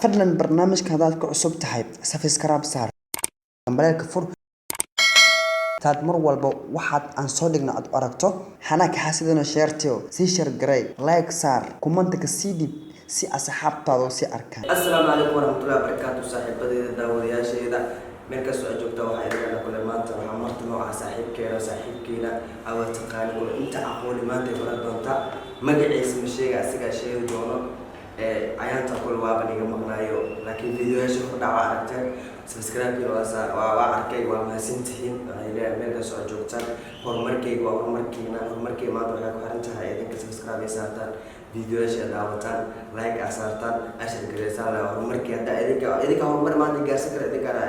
Fadlan barnaamijka haddaad ku cusub tahay, subscribe saar, gambaleelka fur, taad mar walba waxaad aan soo dhigno aad aragto. Hana ka xasidino, share-tiyo sii share garay, like saar, comment-ka sii dhib si asxaabtaada u sii arkaan. Asalaamu calaykum waraxmatullahi wabarakaatu, saaxiibadeeda, daawadayaasheeda, meel kastoo aad joogta. Waxaa idinka kule maanta waxaa marti nooca saaxiibkeena, saaxiibkiina awa taqaani kule, inta aqooni maanta ay baran doonta. Magaciisa ma sheega, asigaa sheegi doono. Ayaanta kule waaba niga maqnaayo, laakiin videoyaasha hordhaca aragteen, subscribe-kiina waa arkay, waa mahadsantihiin. Waxay leeyahay meel kastoo aad joogtaan, horumarkayga waa horumarkiina. Horumarkayga maanta waxay ku xiran tahay idinka. Subscribe ay saartaan, videoyaasha daawataan, like aa saartaan, share gareysaan. Horumarkii hadda idinka horumar maanta gaarsan kara, idinkana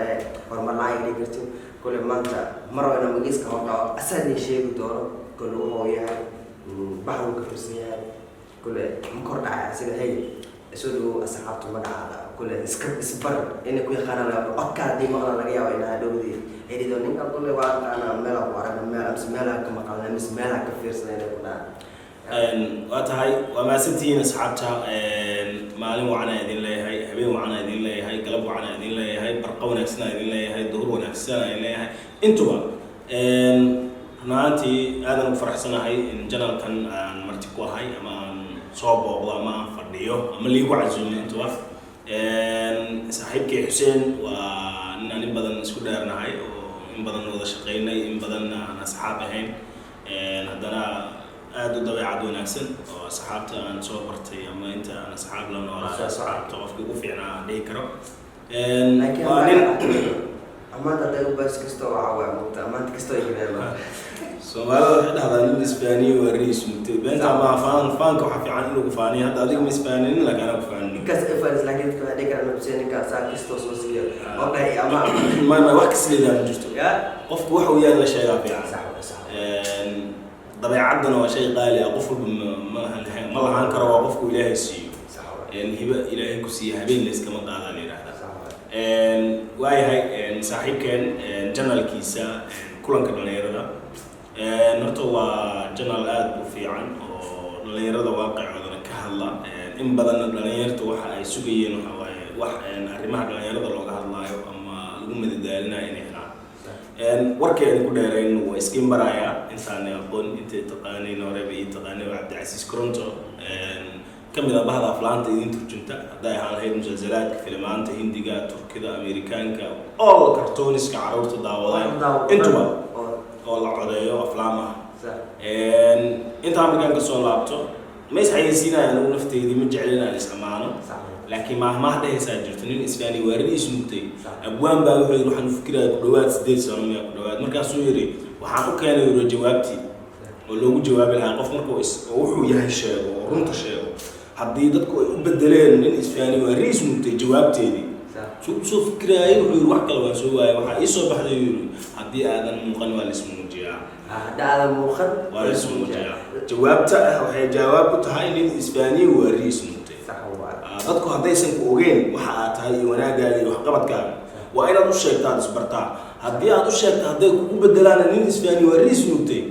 horumar la-aan dhigi kartin. Kule maanta mar waa inaa magiiska hordhaco, asaa idin sheegi doono. Kule wuxuu yahay baxuu ka tirsan yahay, kule ma kor dhacay asiga. Hey, soo dhawow. Asxaabta magacaada kule iska isbar inay ku yaqaanaan laga codka, haddii maqla laga yaabo inaa dhowdii ay dhido ninka kule waa aqaanaa, meelaa ku aragna, meel mise meelaa ka maqalna mise meelaa ka fiirsana inay ku dhahaan. Waa tahay, waa mahadsantihiin asxaabta. Maalin wacanaa idin leeyahay, habeen wacanaa idin leeyahay, galab wacanaa idin leeyahay, barqa wanaagsanaa idin leeyahay, duhur wanaagsanaa idin leeyahay intuba. Run ahaantii aadan ugu faraxsanahay in channel-kan aan marti ku ahay ama aan soo booqdo ama aan fadhiyo ama liigu casuumo intuba. Saaxiibkay Xuseen waa nin aan in badan isku dheernahay oo in badan wada shaqaynay, in badan aan asxaab ahayn, haddana aada u dabeecad wanaagsan oo asxaabta aan soo bartay ama inta aan asxaab la noolaa asxaabta qofkii ugu fiicnaa aan dhihi karo. Laakiin waa nin amaanta hadday u baas kastoo waxaa waay mugta amaanta kastoo ay jireen. Soomaalida waxay dhahdaa nin isfaaniye waa riis mugtay beenta ama faan. Faanka waxaa fiican in lagu faaniyo. Hadda adiga ma isfaaninin, laakiin anaa ku faanino. Ninkaas efans, laakiin dadka waxay dhihi karaan Xuseen ninkaas saa kastoo soo siiyo oo dhahay ama Ma wax kasleedaa ma jirto. Ya. Qofku waxa uu yahay la sheegaa fiican. Sax waay, sax. Dabeecaddana waa shay qaali ah, qof walba ma lahaan karo, waa qofku Ilaahay siiyo. Sax waay. Hiba Ilaahay ku siiya habeen la iskama qaadaa la yidhaahdaa. Sax waay. Waayahay, saaxiibkeen channel-kiisa Kulanka Dhalinyarada horta waa channel aada u fiican oo dhalinyarada waaqicoodana ka hadla. In badanna dhalinyarta waxa ay sugayeen waxa waaye wax arrimaha dhalinyarada looga hadlaayo ama lagu madadaalinayo inay helaan. Warkii idinku dheerayn, waa iskiin barayaa intaanay aqoon, intay taqaaniin horeba ii taqaanay, waa Cabdicasiis Coronto, ka mid ah bahda aflaanta idin turjunta, hadday ahaan lahayd musalsalaadka, filimaanta Hindiga, Turkida, Amerikaanka, all cartoons-ka carruurta daawadaan intuba oo la codeeyo aflaam ah. Sax. Intaa markaan kasoo laabto, ma isxayeysiinaya anigu nafteydii, ma jeclin inaan is amaano. Sax. Laakiin maahmaah dhehaysaa jirto: nin isfaani waaradiisu mugtay. Sax. Abwaan baa wuxuu yidhi waxaan u fikiraya ku dhawaad 8 sano miya ku dhawaad. Markaasuu yidhi waxaan u keenay, yuro, jawaabtii oo loogu jawaabi lahaa qof markuu is oo wuxuu yahay sheego oo runta sheego, haddii dadku ay u bedeleen nin isfaani waariis mugtay jawaabteedii. Sax. Suu usoo fikiraayay, wuxuu yidhi wax kale waan soo waayay, waxaa ii soo baxday, yuu yidhi, haddii aadan muuqan waa laismuujiyaa. Hadda aadan muuqan waa laismuujiyaa. Jawaabta ah waxay jawaab u tahay nin isfaaniye waariis mugtay. Sax waay. Dadku haddaysan ku ogeyn waxa aad tahay iyo wanaagaaga iyo waxqabadkaaga, waa inaad u sheegta, aad isbartaa. Haddii aad u sheegta, hadday kugu bedelaana nin isfaani waa riis nuugtay,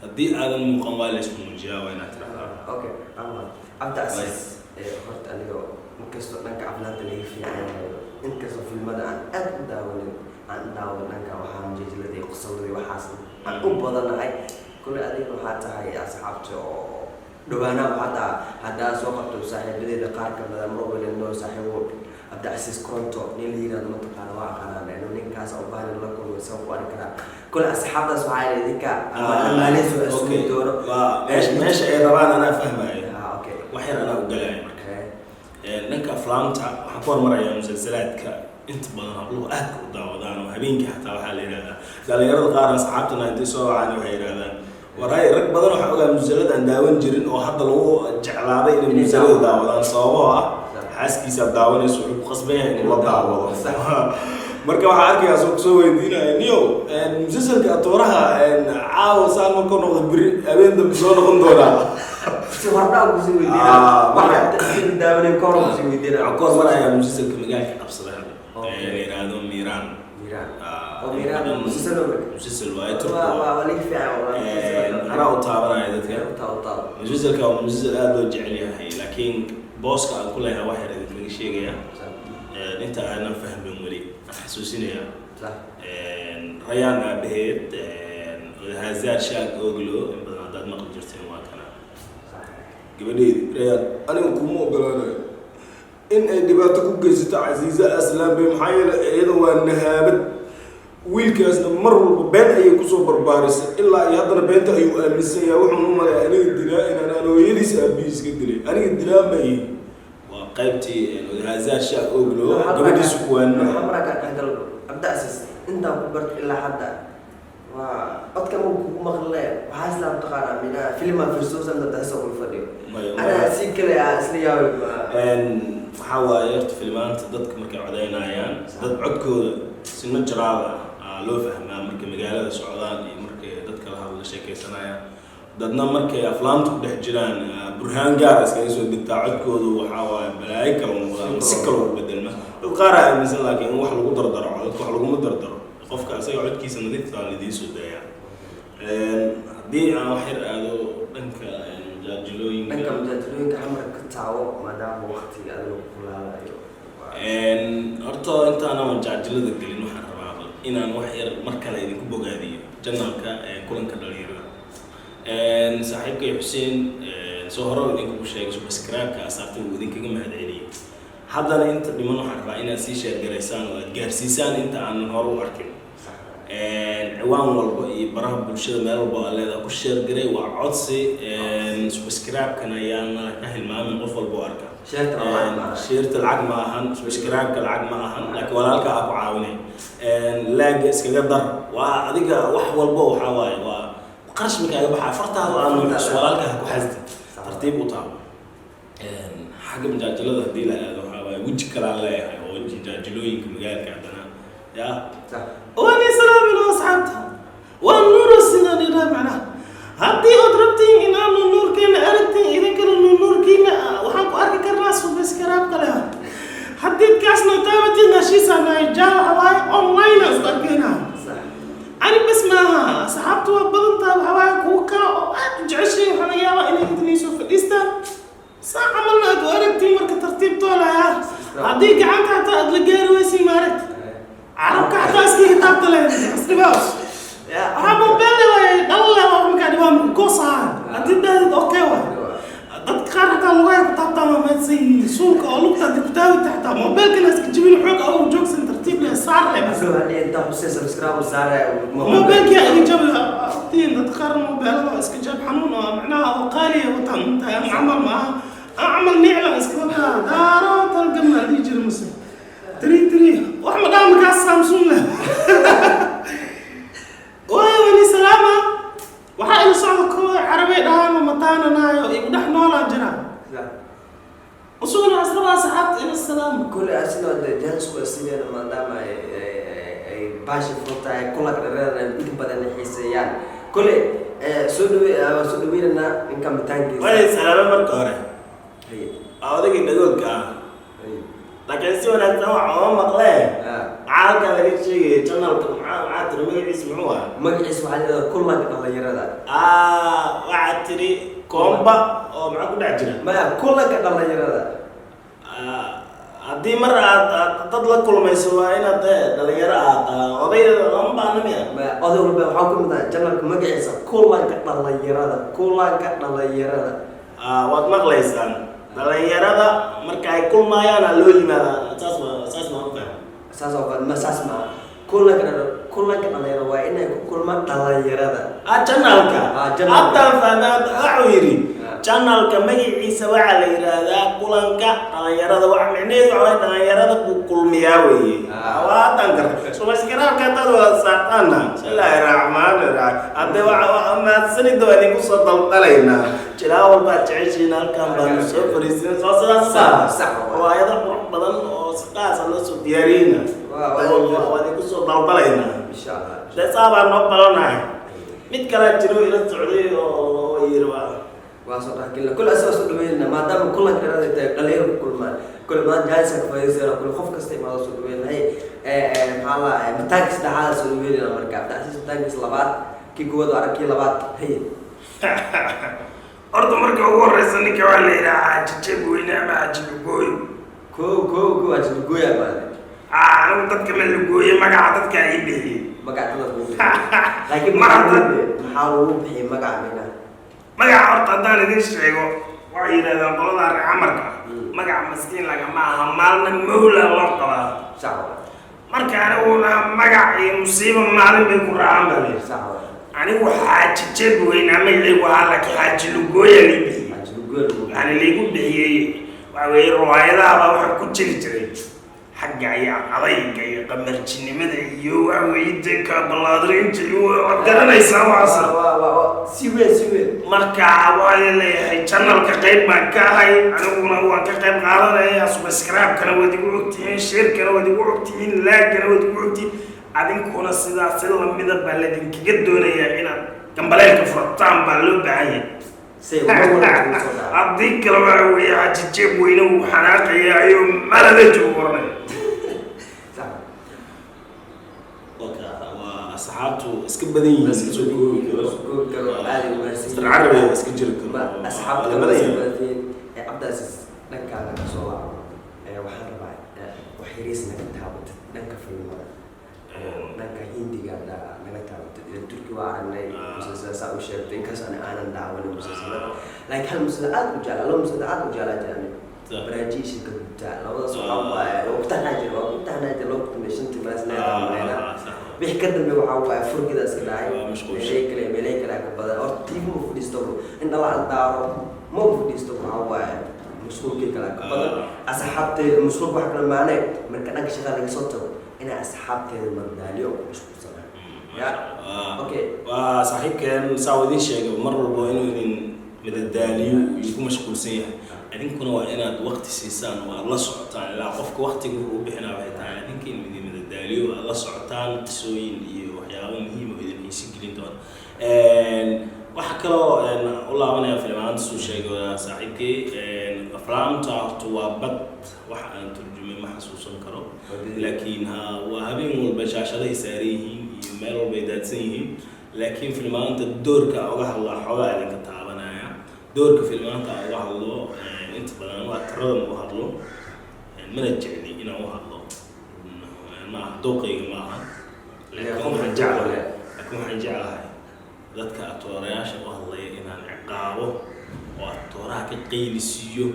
haddii aadan muuqan waa laismuujiyaa, waa inaad tidhahdaa. Okay, ama Cabdicasiis, horta aniga inkastoo dhanka aflaanta laga fiican yahay, inkastoo filmada aan aad u daawanin, aan u daawado dhanka waxaa majaajilada iyo qosolada iyo waxaas aan u badanahay. Kule adiga waxaa tahay asxaabta oo dhawaanaa hadda haddaa soo qabto saaxiibadeeda qaar ka mida mar walba noo saaxiibo Cabdicasiis Koronto nin la yirahdo mataqaana, waa aqaanaan inuu ninkaas u baahan la kulmo, isaga ku arki karaa. Kule asxaabtaas waxaa idinka ama dhammaanayso isugu doono. Waa meesha ay rabaan anaa fahmaayo. Ha, okay. Wax yar anaa u galaayo marka. Dhanka aflaamta waxaan ku hormarayaa musalsalaadka inta badan habluhu aadka u daawadaan oo habeenkii xataa waxaa la yidhahdaa dhalinyarada qaar asxaabtana intay soo wacaan waxay yidhahdaan waray rag badan waxaa ogaa musalsalad aan daawan jirin oo hadda lagu jeclaaday inay musalsalada daawadaan, sababoo ah xaaskiisaa daawanayso, wuxuu ku qasban yahay inuu la daawado. Marka waxaa arkayaa soo kusoo weydiinaya: niyow, musalsalka atooraha caawa saan markuu noqdo, beri habeen dambe soo noqon doonaa? Si hordhaa kusii weydiinaa, waxa sida daawanay ka hor kusii weydiinaa. Waxaan ku hormarayaa musalsalka magaalka qabsaday hadda Okay. ee la yidhaahdo Miiraan. Miiraan. Ah, oo Miiraan musalsal oo marka. Musalsal waaye, Turki. Waa waa liga fiican waa. Anaa u taabanaya dadka. U taabo. Musalsalka waa musalsal aada loo jecel yahay, laakiin booska aan ku leeyahay wax yar idinkaga sheegaya. Inta aanan fahmin weli aan xasuusinayaa. Sax. Rayaan aabaheed, Hazaar Shaag Oglo, in badan haddaad maqli jirteen, waa kana Gabadheedi Rayaan, aniga kuma ogolaanayo in ay dhibaato ku geysato Casiise Aslaanbe. Maxaa yeelay, iyada waa nahaabad, wiilkaasna mar walba been ayay kusoo barbaarisay, ilaa iyo haddana beenta ayuu aaminsan yahay. Wuxuun u malaya aniga dilaa inaan aan hooyadiis aabihiis ka dilay. Aniga dilaa ma ihi. Waa qaybtii Hazaar Shaag Oglo gabadhiisu kuwaanina. Waxaa markaa dhexgal Cabdicasiis intaan ku barta ilaa hadda waa codka ma kugu maqle. Waxaa isla taqaanaa mina filma firsoosan dad kula fadhiyo. Maya. Anaa si kale ah isla yaabay ma. Waxaa waaye, horta filmaanta dadka markay codeynayaan, dad codkooda si natural ah loo fahmaa markay magaalada socdaan iyo markay dadka la hadla sheekeysanayaan. Dadna markay aflaanta ku dhex jiraan, burhaan gaar iskaga soo degtaa, codkoodu waxaa waaye balaayo kala muuqda ama si kale u bedelma. Dad qaar aa aaminsan laakiin in wax lagu dardaro codadka. Wax laguma dardaro, qofka isaga codkiisa nadiifta lidiin soo daayaa. Haddii aan wax yar aado dhanka majaajilooyinka. Dhanka majaajilooyinka Xamar ka taawo, maadaama waqtiga adiga kulaalayo. Horta intaana majaajilada gelin, waxaan rabaa inaan wax yar mar kale idinku bogaadiyo channelka Kulanka Dhalinyarada. Saaxiibkay Xuseen soo hore idinkugu sheegay, subscribe-ka asaartay, uu idinkaga mahad celiyey. Haddana inta dhiman waxaan rabaa inaad sii share garaysaan oo aad gaarsiisaan inta aanan hore u arkin. Ciwaan walba iyo baraha bulshada meel walba aa leedahay ku share garay, waa codsi. Subscribe-kana ayaana ka hilmaamin qof walba oo arka. Share-ta lacag ma aha. Share-ta lacag ma ahan, subscribe-ka lacag ma ahan, laakiin walaalka aa ku caawinay. Like-ga iskaga dar, waa adiga wax walba waxaa waaye waa qarash markaaga baxaa fartaada aan nuuxis, walaalka ha ku xasdi, tartiib u taabo. Xagga majaajilada haddii la aado, waxaa waaye weji kalaan leeyahay oo majaajilooyinka magaalka haddana ya. Sax. Waani salaamino asxaabta, waa nuuro sidaan idhaa. Macnaha haddii ood rabtiin in aanu nuurkeena aragtiin, idinkana nuurkiina waxaan ku arki karnaa subscribe kale. Haddii kaasna taabatiin, heshiisaanahay jaa, waxa waaye online aan isku arkaynaa. Sax. Ani bas maaha, asxaabtu waa badan tahay. Waxa waaye kuwa kale oo aad u jeceshay waxaa laga yaabaa inay intanay soo fadhiistaan saa camalna aad u aragtiin. Marka tartiib toolaya, haddii gacanta hataa aad la gaari weysiin, maaragta carabka xataa iskaga taabta leh isdhibaas. Waxaa mobeelle waaye dhalle waa markaa dhibaa goosaa haddii dhahdid okay waay. Dadka qaar xataa lugaha ku taabtaan, waa mahadsan yihiin. Suulka oo lugta haddii ku taawita, xataa mobeelkana iska jibin, xoog awow joogsan, tartiib leh saar leh bas. Inta Xuseen subscribe saaraya. Mobeelkii iga jabi tiin. Dad qaar mobeelada oo iska jab xanuun oo macnaha oo qaaliya wataan inta aan camal maaha, aan camal nicla iska wataa daaro talgamna dhihi jira mase tiri tiri wax ma dhaha markaas Samsung leh waayo. Wani salaama, waxaa ila socda kuwa Carabay dhahaan oo mataananaayo igu dhex noolaa jira usugana asrabaa saxaabta ila salaama. Kule asina de chance ku siinayna, maadaama ay baashi furtahay Kulanka Dhareerna inta badan ay xiiseeyaan. Kule soo dhawe, waa soo dhaweynana ninka mitaankiisa. Way salaame marka hore. Haye. Waa odaygii dhagoolka ah. Haye. Laakiin si wanaagsan wax ooma maqlee. Ah. Maxaa halkan laga sheegaya? Channelka maxaa tiri? Magaciisa muxuu ah? Magaciisa waxaa la yidhahdaa Kulanka Dhalinyarada. Ah, waxaad tiri koomba oo maxaa ku dhex jira? Maya, Kulanka Dhalinyarada. Ah, haddii mar aad dad la kulmayso, waa inaad dhalinyaro aad tahay. Odayda lama baahna miya? Maya, oday walba waxaa ku mid ah channelka magaciisa Kulanka Dhalinyarada, Kulanka Dhalinyarada. Ah, waad maqlaysaan, dhalinyarada marka ay kulmaayaan aa loo yimaadaa. Saas waa, saas maan u fahmay. Saas oo kale ma saas maaha. Kulanka Dhalinyarada waa inay ku kulmaan dhalinyarada. Ah, channelka. Ah, channelka. Haddaan fahmay. Hadda waxuu yidhi Ah. channelka magaciisa waxaa la yidhaahdaa Kulanka Dhalinyarada. Wax micnaheedu waxa waye dhalinyarada buu kulmiyaa weeye. Ah. Waa haddaan garta. Subscribe-ka haddaad wada saartaana, bismillaahi raxmaani raxiim, hadde waxa mahadsanida waa idinku soo daldalaynaa. Jilaa walbaad jeceshiin halkan baanu soo fariisin soo sidaas. Sax, sax. Riwaayado qurux badan oo si qaasa loo soo diyaariyeyna Waa- waa idinku soo daldalaynaa. Insha Allah. Dee saa baa noo balanahay. Mid kalaa jiro ila socday oo yiri waa Waa soo dhexgelina kule, asaga soo dhaweynana, maadaama Kulanka Dhalinyarada tahay dhalinyaro ku kulmaan. Kule maanta chance ka faa'iidaysana, kule qof kasta imaado soo dhaweynahay. Maxaa la mataankiis dhexaada soo dhaweynana. Marka Cabdicasiis mataankiis labaad, kii koowaad waa arag, kii labaad haye. Horta marka ugu horeysa ninka waa la yidhaha Xaaji Jeb Weyne ama Xaaji Lugooyo. Kow kow kow, Xaaji Lugooya maale. Anigu dadka ma lugooye, magaca dadka ii bixiyey. Magaca dad lagu bixiyey, laakiin Mar maxaa hadda- lagu bixiyey? Maxaa lagu bixiyey magaca mina? Magaca horta haddaan idin sheego, waxay yidhahdaan qolada reer camarka, magaca maskiin lagama aha, maalna mawla loo qabaa. Sax wa. Marka aniguna magac iyo musiibo maalin bay ku raacaan baa layidhi. Sax wa. Anigu Xaaji Jeeb Weynaa magacaygu ahaa, laakiin Xaaji Lugooya lii bixiyey. Xaaji Lugooya lagu bixiyey. Waxaana laygu bixiyey waxa weeye riwaayadaha baa waxaan ku jiri jiray xagga iyo adayga iyo qamarjinimada iyo waxa weeye dee kaabalaadrinta iyo waad garanaysaa waxaas. Waa si weyn, si weyn. Marka waa leeyahay channelka qayb baan ka ahay, aniguna waan ka qayb qaadanaya. Subscribe-kana waad igu ogtihiin, share-kana waad igu ogtihiin, like-kana waad igu ogtihiin. Adinkuna sidaas si lamida baa ladinkaga doonayaa inaad gambaleelka furataan baa loo baahan yahay. Say mar walba kugu soo dhaca. Haddii kale waxa weeye Xaaji Jeeb Weyne wuu xanaaqaya ayuu malada joogo oranaya. Sax. Waa asxaabtu iska badan yihiin, soo koobi karo. Soo koobi karo, aad ay u mahadsan Mr. Carabi iska jiri karo. Asxaabta Waa badan yihiin. badan ee Cabdicaziz dhankaaga ka soo laabo. Waxaan rabaa wax yariis naga taabatid dhanka filimada oo dhanka Hindiga hadda naga taabatid. Ila Turki waa aragnay musalsala saa u sheegtay, inkastoo ani aanan daawanin musalsalada, laakiin hal musalsal aad u jeclaa, laba musalsal aad u jeclaa jiraan. Baraajiisha ka gubtaa labadaas waxaa waaye waa ku taxnaa jira, waa ku taxnaa jira 2005-tii malaas leedahay. Wixii ka dambe waxaa waaye furgida iska dhacay. Waa mashquulshay. Meelay kale, meelay kale ka badan horta TV ma fadhiisto, in dhala daaro ma fadhiisto. Waxaa waaye mashquulkii kale ka badan. Asxaabteeda mashquulka wax kale maane, marka dhanka shaqada laga soo tago inaa asxaabteeda madadaaliyo oo ku mashquulsanaa ya. Okay. Waa saaxiibkeen saa uu idin sheegay, mar walba inuu idin madadaaliyo uu ku mashquulsan yahay. Idinkuna waa inaad waqti siisaan oo aad la socotaan ilaa qofka waqtiga uu bixinaa waxay tahay idinka inuu idin madadaaliyo, aad la socotaan qisooyin iyo waxyaabo muhiim oo idin xiisi gelin doona. Waxaa kaloo u laabanaya filmaanta suu sheegay waa saaxiibkay. Aflaamta horta waa bad, wax aan turjumay ma xasuusan karo, laakiin ha waa habeen walba shaashadahay saaran yihiin iyo meel walba ay daadsan yihiin. Laakiin filmaanta doorka uga hadlaa xoogaa idinka taabanaya. Doorka filmaanta uga hadlo inta badan anu aktarada ma u hadlo, mana jecli inaan u hadlo, maaha dooqayga maaha. Laakiin waxaan jeclahay dadka atoorayaasha u hadlaya inaan ciqaabo oo atooraha ka qaylisiiyo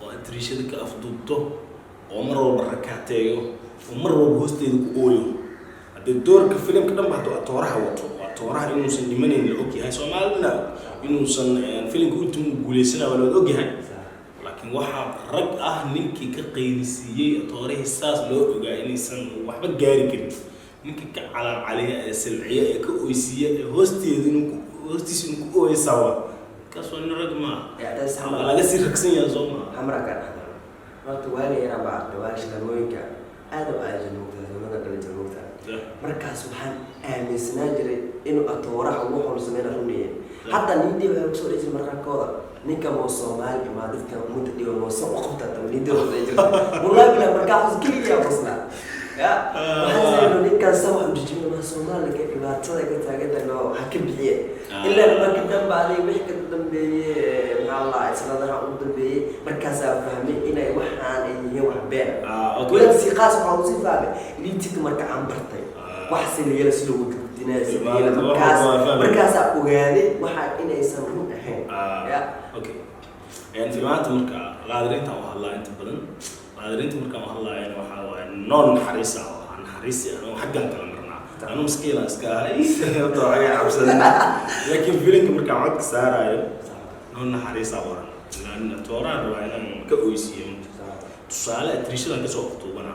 oo atriishada ka afduubto oo mar walba rakaateeyo oo mar walba hoosteeda ku ooyo. Haddee doorka filimka dhan ba hadduu atooraha wato oo atooraha inuusan dhimanayn la ogyahay, Soomaalina inuusan filimka intuu guuleysanaa waa la ogyahay, laakiin waxaa rag ah ninkii ka qaylisiiyey atoorihii saas loo ogaa inaysan waxba gaari karin, ninkii ka calaacaliya ee silciya ee ka oysiiya ee hoosteeda inuu hoostiisa inuu ku ooyo sawa, kaas waa nin rag maaha. Waa laga sii ragsan yahay, soo maa? Xamra ka dhexda horta waaga yaraa baa arkay, waaga shaqamooyinka aad u aada moogtaa, samada kale jir moogtaa. Markaas waxaan aaminsanaa jiray inuu atooraha ugu xulsameyna runaya. Hadda niidii waxay kusoo dhihi jiray marqankooda, ninka moo Soomaali imaa dadka ummadda dhiba moose u qabta taba niidii waxay kusoo dhihi jirtay, wallahi bilaa. Markaa keliya qoslaa ya, waxaan sameynaa ninkaan sa wax ujijimay maa Soomaaliga dhibaatada ka taagan oo ha ka bixiye ilaa marka dambe adiga wixii ka dambeeyey, maxaa la dhahaa, sanadaha ugu dambeeyey markaasaa fahmay inay waxaan ay yihiin wax been. Walaal si qaas waxaa usii fahmay editing marka aan bartay, wax si la yeelo, si loogu gudbinaya, si la yeelo. Markaas markaasaa ogaaday waxa inaysan run ahayn ya. Okay, filmaanta marka laadiriinta u hadlaa, inta badan laadiriinta markaan u hadlaayana waxaa waaye nool naxariisa oo ah naxariisi anoo xaggan kala marnaa. Anu maskiina iska ahay horta, waxaa cabsan, laakiin filimka markaan codka saaraayo nool naxariisa qoran ilaan tooraan rabaa inaan ka oysiiyo. Tusaale, atriishadan kasoo aftuubana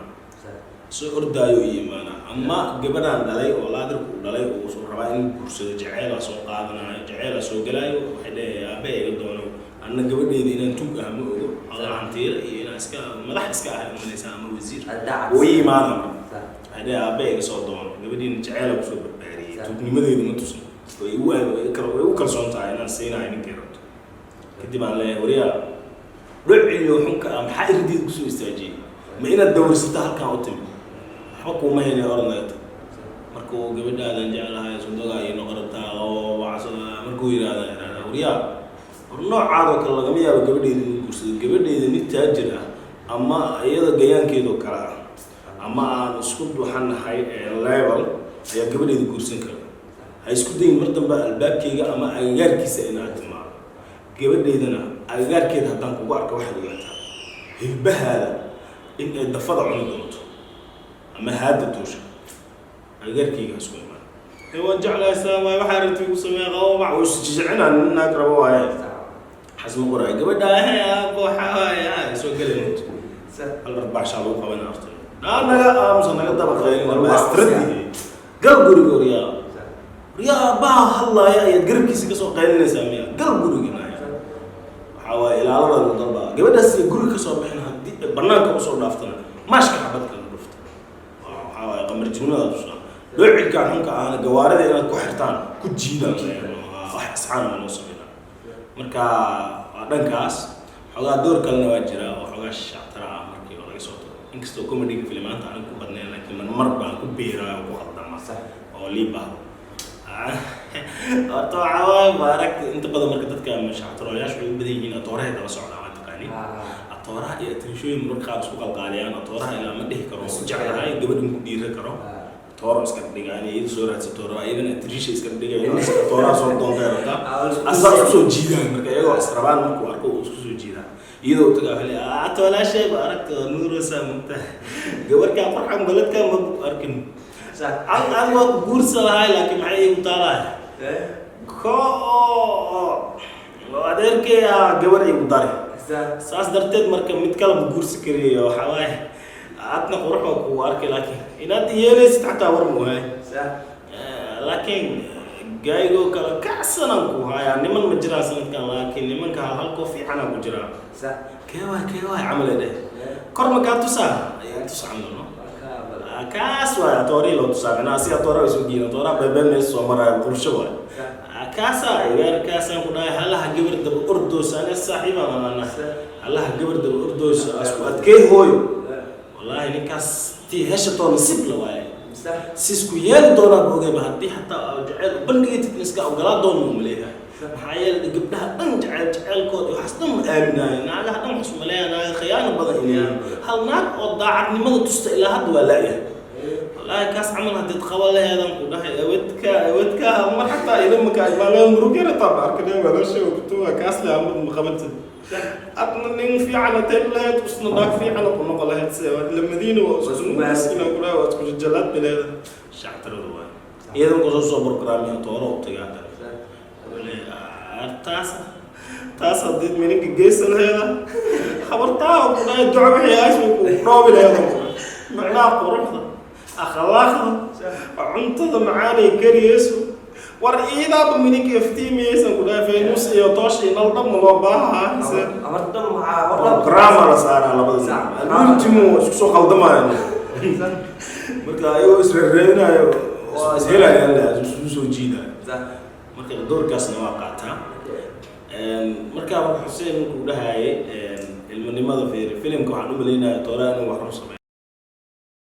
soo ordaayo i imaana ama gabadhaan dhalay oo laadirku u dhalay oo soo rabaa inuu guursado, jaceelaa soo qaadanayo, jaceelaa soo galaayo, waxay leeyahay aabe iga doono. Anna gabadheyda inaan tug ah ma ogo, hantiila iyo inaan iska madax iska ahay umalaysa ama wasiir way imaana. Waxay leeyahay aabe iga soo doono gabadhiina, jaceelaa kusoo barbaariyey, tuugnimadeeda ma tusin, way igu way u kalsoon tahay inaan siinayo ninkay rabto. Kadib aan leeyahay, wariyaa dhociyo xunka ah, maxaa irideeda kusoo istaajiyey? Ma inaad dawrsato halkaan u timi? Waxba kuuma helin, orod naga tag. Markuu gabadhaadan jeclahay sundoga iyo noqon rabtaa oo wacsada markuu yidhahda, waryaa, war noocaadoo kale lagama yaabo gabadheyda inuu guursado. Gabadheyda nin taajir ah ama iyada gayaankeedoo kale ah. Ama aan isku duxanahay level ayaa gabadheeda guursan kara. Ha isku dayin mar dambe albaabkayga ama agagaarkiisa inaad timaado. Gabadheydana agagaarkeeda haddaan kugu arka, waxaad ogaataa hilbahaada in ay dafada cuni doonto ama haada duusha. Agagaarkayga ha isku imaan. Ee waan jeclaysaa waay, waxaa rabtay igu sameeya, qabo wac uu isjijicina, nin naag rabo waaye. Xasma qoraay gabadha, he aabbo, waxaa waaye soo gelin hal arbaacshaa lagu qabana horta. Naa naga aamusa, naga dabaqeyn astradii, gal guriga. Waryaa, waryaa, aabbaha hadlaaya ayaad garabkiisa kasoo qaylinaysaa miya? Gal guriga. Naya waxaa waaye ilaalada lagu dalbaa gabadhaas iyo guriga kasoo bixin. Haddii ay banaanka usoo dhaaftana, maashka xabad kala dhufta. Waxaa waaye qamarjinimada tusaa dhoocilkaan xunka ahna gawaarida inaad ku xirtaan, ku jiidaan, wax asxaan ma noo sameynaa. Marka waa dhankaas. Xoogaa door kalena waa jira oo xoogaa shactara ah markii oo laga soo tago, inkastoo comedy-ga filimaanta aanan ku badnayn, laakiin mar baan ku biiraa oo ku khaldama oo lii baahdo. Horta waxaa waaye, maaragta, inta badan marka dadka shactaroolayaashu waxay u badan yihiin atoorahay daba socdaan, waa taqaani. Atooraha iyo atirishooyin mararka qaar isku qalqaaliyaan. Atooraha ilaa ma dhihi karo jeclahay, gabadha ma ku dhiiri karo, tooro iska dhigaa inay iyada soo raadsato rabaa, iyadana atirisha iska dhigaya, tooraha soo doontay rabtaa, asaa isku soo jiidaan. Marka iyagoo israbaan markuu arko uu isku soo jiidaa, iyadoo tagaa waxay leeyahay, toolaashay ba aragta waa nuuraysaa, mugta gabarkaa farxan baladkaa ma arkin, an an waa ku guursa lahay, laakiin maxay iigu taalahay ko oo adeerkay ah gabar igu dari, saas darteed marka mid kale ma guursi kariyo. Waxaa waaye adna qurux waa kugu arkay, laakiin inaad yeelaysid xataa war mu haay. Laakiin gaayigoo kale kacsanaan ku hayaa. Niman ma jiraan sanadkan, laakiin nimanka hal halkoo fiicanaa ku jiraa. Kee waay, kee waay camal ee dheh, kor ma kaa tusaa, ayaa tusa camal, no. Kaas waay atoorii loo tusaa, micnaha si atoora way soo geeyeen, atooraa beebeen meesha soo maraayo qorsho waay. Kaasaa igaarkaasaan ku dhahay, halaha gabar daba ordoosa, ane saaxiibaan anaana, halaha gabar daba ordoosa asku adkee hooyo. Wallaahi ninkaas tii heshatoo nasiib la waaye, si isku yeeli doonaa ogeyba. Haddii xataa aa jeceyl u bandhigatid, iska ogolaa doona uu maleeyahay. Maxaa yeelay gabdhaha dhan jeceyl jeceylkooda iyo waxaas dhan ma aaminaayo. Naagaha dhan waxas maleeyaa naaga khiyaano badan inay yihiin. Hal naag oo daacadnimada tusta ilaa hadda waa la'yahay. Wallaahi kaas camal haddiid qaba laheedan ku dhahay, awadka awadka mar xataa idamaka imaanaa murug yarataa ma arkane walaasha kutuwa kaas le amad ma qabatid, adna nin fiican ateen lahayd, usna naag fiican ku noqon lahayd, se la madiina waa isku miskina ku dhahay, waa isku jalaad bileeda shactaradu waay. Iyada marka soo programmiya tooro u tagaa taas taas haddiid mininka geysan laheeda, habartaa ku dhahay duco wixii aas ku dhoobi laheeda, macnaha quruxda, akhlaaqda, cuntada macaanay kariyeyso, war iidaaba mininka iftiimiyeysan ku dhahay, faynuus iyo toosh iyo nal dhan ma loo baahaa se. Programa la saaraa labada ultimo, isku soo khaldamayan. Marka ayagoo isreereynaayo waa ishelayaan, le isku soo jiidaayo. Marka doorkaasna waa qaataa. Marka Xuseen markuu dhahayay ilmanimada fiiri filimka, waxaan u malaynaya tooraa inuu wax run sameeyo.